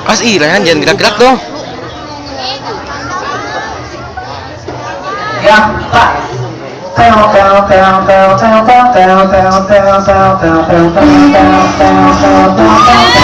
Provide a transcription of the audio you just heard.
As ih, Rehan jangan gerak-gerak dong. Ya, Pak. Teo teo teo teo teo teo teo teo teo teo teo teo teo teo teo teo teo teo.